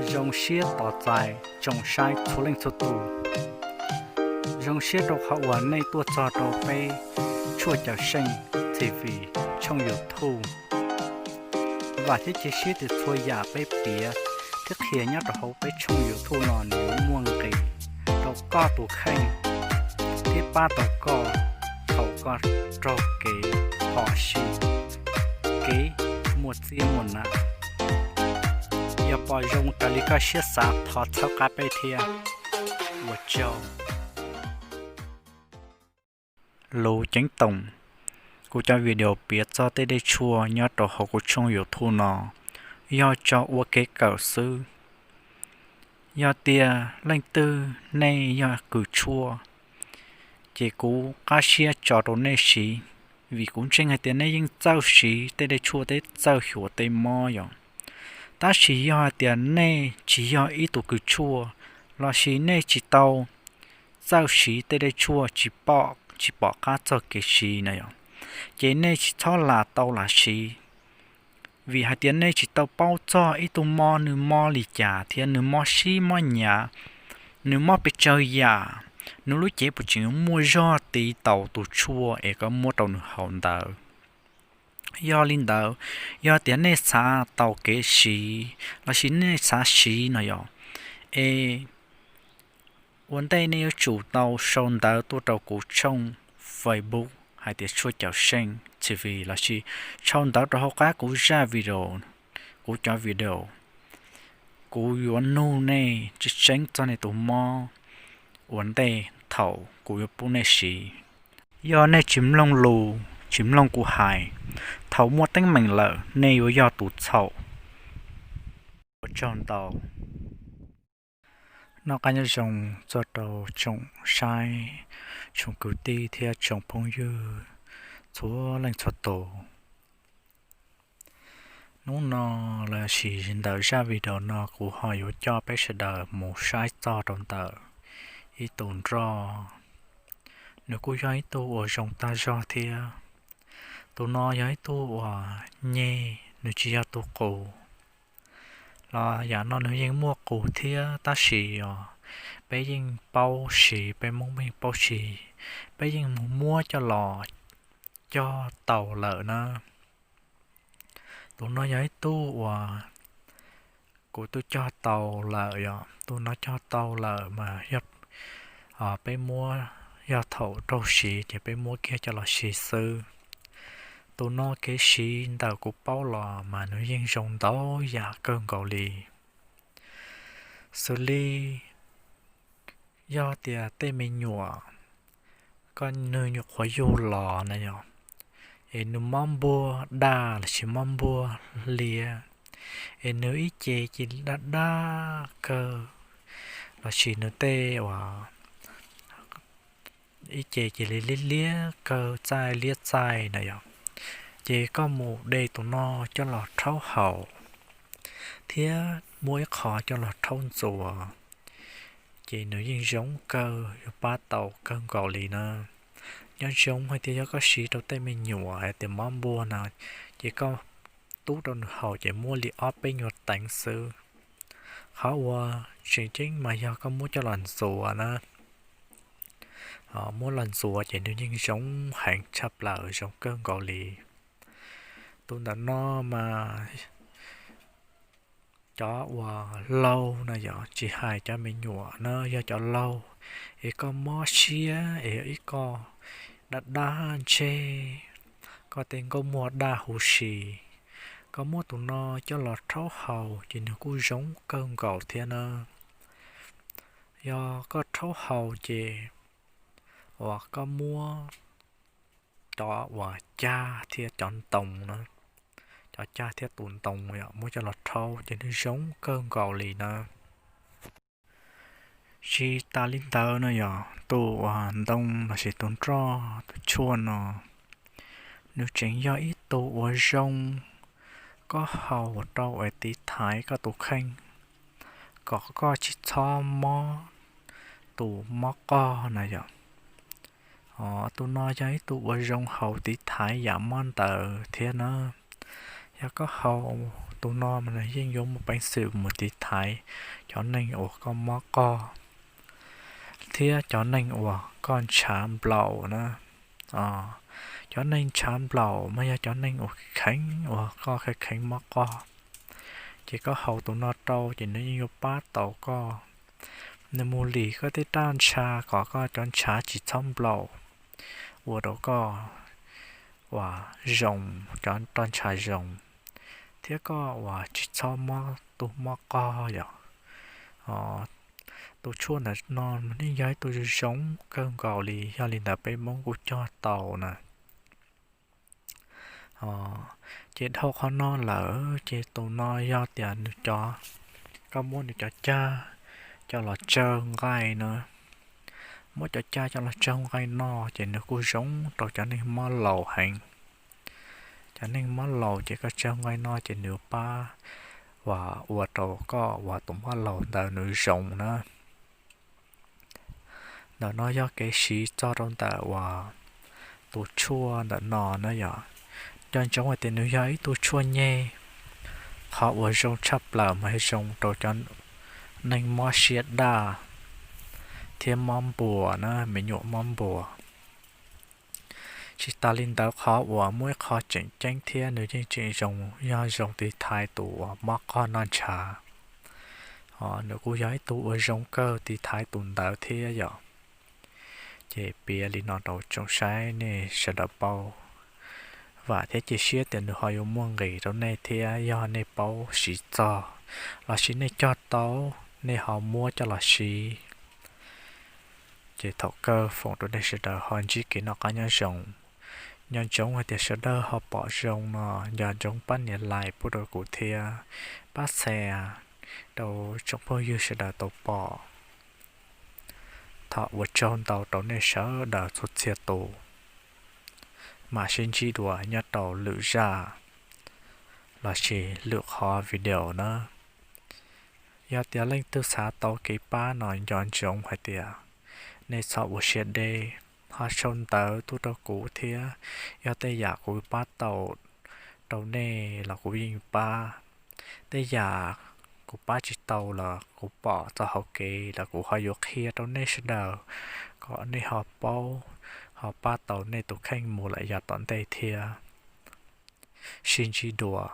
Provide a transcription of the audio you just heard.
Zoo siab tos txais tsoom saib txhua leej txhua tus. Zoo siab rau qhov uas nej tuaj txog rau peb Tshuaj Cawm Seej T V tshooj YouTube. Vam thiab cia siab tias txhua yam peb piav thiab qhia nyob rau hauv peb tshooj YouTube no nws yuav muaj nqis rau koj tus kheej thiab pab tau koj thaum koj raug kev phom sij, kev muaj txiab muaj nam. Yog pom zoo raws li koj siab xav thov txhawb qab peb thiab. Ua tsaug. Lus ceeb toom, kuv cov video piav txog tej dej tshuaj nyob rau hauv kuv tshooj YouTube no yog tso ua kev kawm xwb. Yog tias leej twg nej yog kws tshuaj, ces kuv qab siab tso rau nej siv, vim kuv ntseeg hais tias nej yeej txawj siv tej dej tshuaj thiab txawj xyuas tej mob yom. Tab sis yog hais tias nej tsis yog ib tug kws tshuaj, lossis nej tsis tau txawj siv tej dej tshuaj, tsis pom, tsis pom qab txog kev siv na yom, ces nej tsis txhob lam tau lam siv. Vim hais tias nej tsis tau paub txog ib tug mob nws mob li cas thiab nws mob sib mob nyav, nws mob pes tsawg yam, nws lub cev puas tseem yuav muaj zog tiv taus tus tshuaj es koj muab rau nws haus ntawd. Yog li ntawd, yog tias nej xav tau kev siv lossis nej xav siv no yom, es ua ntej nej yuav tsum tau sau ntawv tuaj rau kuv tshooj Facebook hais tias Tshuaj Cawm Seej T V lossis sau ntawv rau hauv qab kuv zaj video, kuv cov video. Kuv yuav nug nej tseeb tseeb txog nej tus mob ua ntej thaum kuv yuav pub nej siv. Yog nej tsis mloog lus, tsis mloog kuv hais, thaum muaj teeb meem lawm nej yuav yog tus txhaum. Ua tsaug ntau. Noj qab nyob zoo txog rau tsoom saib, tsoom kwv tij thiab tsoom phooj ywg txhua leej txhua tus. Hnub no los sis ntawm zaj video no kuv ho yuav coj peb sawv daws mus saib txog rau ntawm ib tug nroj. Nws kuj yog ib tug uas zoo tag zog thiab. Tus no yog ib tug uas nyeg, nws tsis yog tus qus. Los yam no nws yeej muaj qus thiab tab sis os, peb yeej paub siv, peb Hmoob yeej paub siv, peb yeej mus muab coj los cog tau lawm na. Tus no yog ib tug uas kuv twb cog tau lawm yom, tus no cog tau lawm mas yog peb muab, yog thaum raug siv ces peb muab kiag coj los siv xwb. Tus no kev siv ntawm kuv paub los mas nws yeej zoo ntau yam kawg nkaus li. Xws li yog tias tej me nyuam, koj nws nyuam qhuav yug los na yom, es nws mob npuaj daj lossis mob npuaj liab, es nws ib ce cia li daj daj kawg, lossis nws tej uas ib ce cia li liab liab kawg, txaij liab txaij na yom, ces koj mus de tus no coj los rhaub haus thiab muab ib qho coj los rhaub ntxuav, ces nws yeej zoo kawg, yuav pab tau kawg nkaus li na. Nyob zoo hais tias yog koj siv rau tej me nyuam hais tias mob npuaj na, ces koj tub rau nws haus ces muab li ob peb nyuag teev xwb. Qhov uas tseem ceeb mas yog koj muab coj los ntxuav na, muab los ntxuav ces nws yeej zoo heev tshaj plaws, zoo kawg nkaus li. Tus ntawm no mas cov uas laug no yog tsis hais cov me nyuam na, yog cov laug es koj mob siab es yog ib qho daj daj ntseg, koj tej nkauj muag daj huv si, koj muab tus no coj los rhaub haus ces nws kuj zoo kawg nkaus thiab na. Yog koj rhaub haus ces uas koj muab cov uas cag thiab cov ntoo na, cov cag thiab tus ntoo muab coj los rhaub ces nws zoo kawg nkaus li na. Tsis tas li ntawd no yog tus uas ntoo lossis tus nroj tus tshuaj no, nws tseem yog ib tug uas zoo koj haus rau es tiv thaiv koj tus kheej kom koj tsis txhob mob tus mob qoj na yom. Tus no yog ib tug uas zoo haus tiv thaiv yam mob ntawd thiab na. Yog koj haus tus no mas nws yeej yuav muaj peev xwm mus tiv thaiv cov neeg uas koj mob qoj thiab cov neeg uas koj ntshav nplaum na. Cov neeg ntshav nplaum mas yog cov neeg uas kheev uas koj kheev kheev mob qoj, ces koj haus tus no rau ces nws yeej yuav pab tau koj, nws mus lim koj tej roj ntsha kom koj cov ntshav tsis txhob nplaum, ua rau koj uas zoo, cov roj ntsha zoo, thiab koj uas tsis txhob mob tus mob qoj yom. Tus tshuaj ntawm no mas yeej yog ib tug zoo kawg nkaus li, yog li ntawd peb Hmoob kuj cog tau na. Ces dhau qhov no lawm ces tus no yog tias nws cov, koj muab nws cov cag coj los tsawg nqaij na, muab cov cag coj los tsawg nqaij no ces nws kuj zoo rau cov neeg mob laus heev. Cov neeg mob laus ces koj tsawg nqaij no ces nws pab uas ua rau koj uas tus mob laus ntawd nws zoo na. Ntawm no yog kev siv txog rau ntawm uas tus tshuaj ntawm no na yom. Nco ntsoov hais tias nws yog ib tug tshuaj nyeg, qhov uas zoo tshaj plaws mas zoo rau cov neeg mob siab daj thiab mob npuas na, me nyuam mob npuas. Tsis tas li ntawd qhov uas muaj ib qho tseem ceeb thiab nws yeej tseem zoo yog zoo tiv thaiv tus uas mob qoj noj ntshav. Nws kuj yog ib tug uas zoo kawg tiv thaiv tus ntawd thiab yom. Ces piav li no rau tsoom saib nej sawv daws paub. Vam thiab cia siab tias nws ho yuav muaj nqis rau nej thiab yog nej paub siv txog lossis nej cog tau, nej ho muab coj los siv. Ces thaum kawg foom rau nej sawv daws ho ntsib kev noj qab nyob zoo. Nco ntsoov hais tias sawv daws ho pom zoo no, nco ntsoov pab nias like pub rau kuv thiab pab share rau tsoom phooj ywg sawv daws tau pom. Thov ua tsaug ntau rau nej sawv daws txhua txhia tus. Mam sib ntsib dua nyob rau lwm zaj lossis lwm qhov video na. Yog tias leej twg xav tau kev pab no nco ntsoov hais tias nej txhob ua siab deb, ho sau ntawv tuaj rau kuv thiab, yog tej yam kuv pab tau rau nej los kuv yeej pab. Tej yam kuv pab tsis tau los kuv pom txoj hauv kev los kuv ho yuav qhia rau nej sawv daws kom nej ho paub, ho pab tau nej tus kheej mus lawm yav tom ntej thiab. Sib ntsib dua.